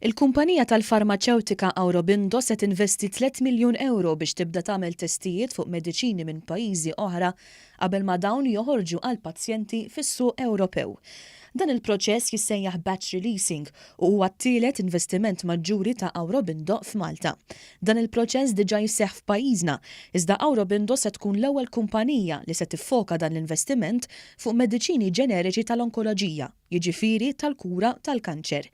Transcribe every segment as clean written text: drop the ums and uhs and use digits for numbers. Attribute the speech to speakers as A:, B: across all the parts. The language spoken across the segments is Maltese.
A: Il-kumpanija tal-farmaċewtika Aurobindo se tinvesti 3 miljun ewro biex tibda tagħmel testijiet fuq mediċini minn pajjiżi oħra qabel ma dawn joħorġu għall-pazjenti fis-suq Ewropew. Dan il-proċess jissejjaħ batch releasing u huwa t-tielet investiment maġġuri ta' Aurobindo f'Malta. Dan il-proċess diġà jseħħ f'pajjiżna, iżda Aurobindo se tkun l-ewwel kumpanija li se tiffoka dan l-investiment fuq mediċini ġeneriċi tal-onkoloġija, jiġifieri tal-kura tal-kanċer.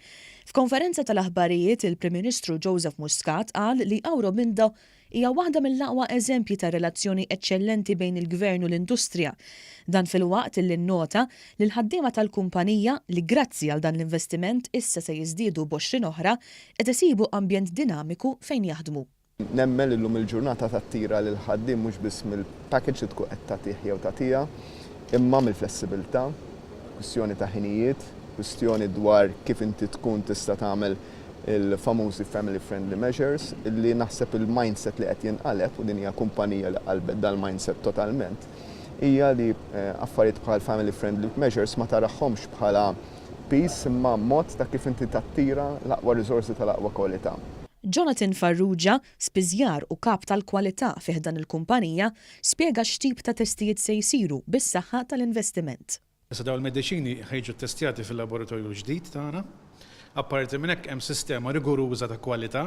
A: F'konferenza tal-aħbarijiet, il-Prim Ministru Joseph Muscat qal li Aurobindo hija waħda mill-aqwa eżempji ta' relazzjoni eċċellenti bejn il-Gvern u l-industrija. Dan filwaqt illi nnota li l-ħaddiema tal-kumpanija, li grazzi għal dan l-investiment issa se jiżdiedu b'għoxrin oħra, qed isibu ambjent dinamiku fejn jaħdmu.
B: Nemmen li llum il-ġurnata tattira lill-ħaddiem mhux biss mill-package li tkun qed tagħtih jew tagħtiha, imma mill-flessibilità, kwistjoni ta' ħinijiet, kwistjoni dwar kif inti tkun tista' tagħmel il-famużi family friendly measures, li naħseb il-mindset li qed jinqaleb, u din hija kumpanija li qalbet dal-mindset totalment, hija li affarijiet bħal family friendly measures ma tarahomx bħala piż imma mod ta' kif inti tattira l-aqwa riżorsi tal-aqwa kwalità.
A: Jonathan Farrugia, spiżjar u kap tal-kwalità fi ħdan il-kumpanija, spjega x'tip ta' testijiet se jsiru bis-saħħa tal-investiment.
C: Issa dawn il-mediċini ħa jiġu ttestjati fil-laboratorju l-ġdid tagħna. Apparti minn hekk hemm sistema rigoruża ta' kwalità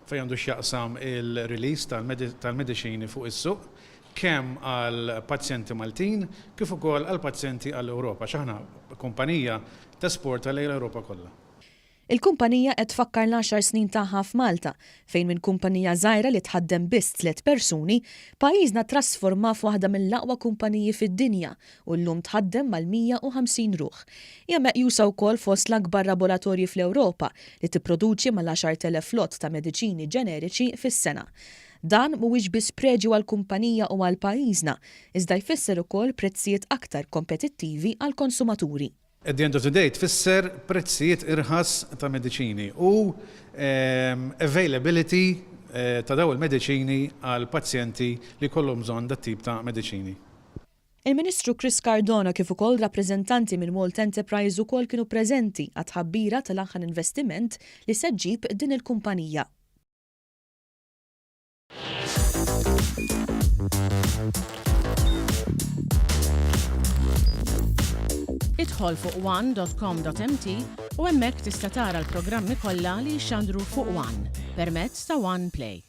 C: fejn għandu x'jaqsam il-release tal-mediċini fuq is-suq kemm għal pazjenti Maltin kif ukoll għal pazjenti għall-Ewropa għax aħna kumpanija tesporta lejn l-Ewropa kollha.
A: Il-kumpanija qed tfakkar l-għaxar snin tagħha f'Malta, fejn minn kumpanija żgħira li tħaddem biss tliet persuni, pajjiżna ttrasforma f'waħda mill-aqwa kumpaniji fid-dinja u llum tħaddem mal-150 ruħ. Hija meqjusa wkoll fost l-akbar laboratorji fl-Ewropa li tipproduċi mal-10,000 lott ta' mediċini ġeneriċi fis-sena. Dan mhuwiex biss preġju għall-kumpanija u għal pajjiżna, iżda jfisser ukoll prezzijiet aktar kompetittivi għall-konsumaturi.
C: At the end of the day tfisser prezzijiet irħas ta' mediċini u availability ta' dawn il-mediċini għal pazjenti li jkollhom bżonn dat-tip ta' mediċini.
A: Il-Ministru Chris Cardona kif ukoll rappreżentanti minn Malt Enterprise ukoll kienu preżenti għat-tħabbira tal-aħħar investiment li se ġġib din il-kumpanija.
D: Idħol fuq one.com.mt u hemmhekk tista' tara l-programmi kollha li jixxandru fuq One permezz ta' One Play.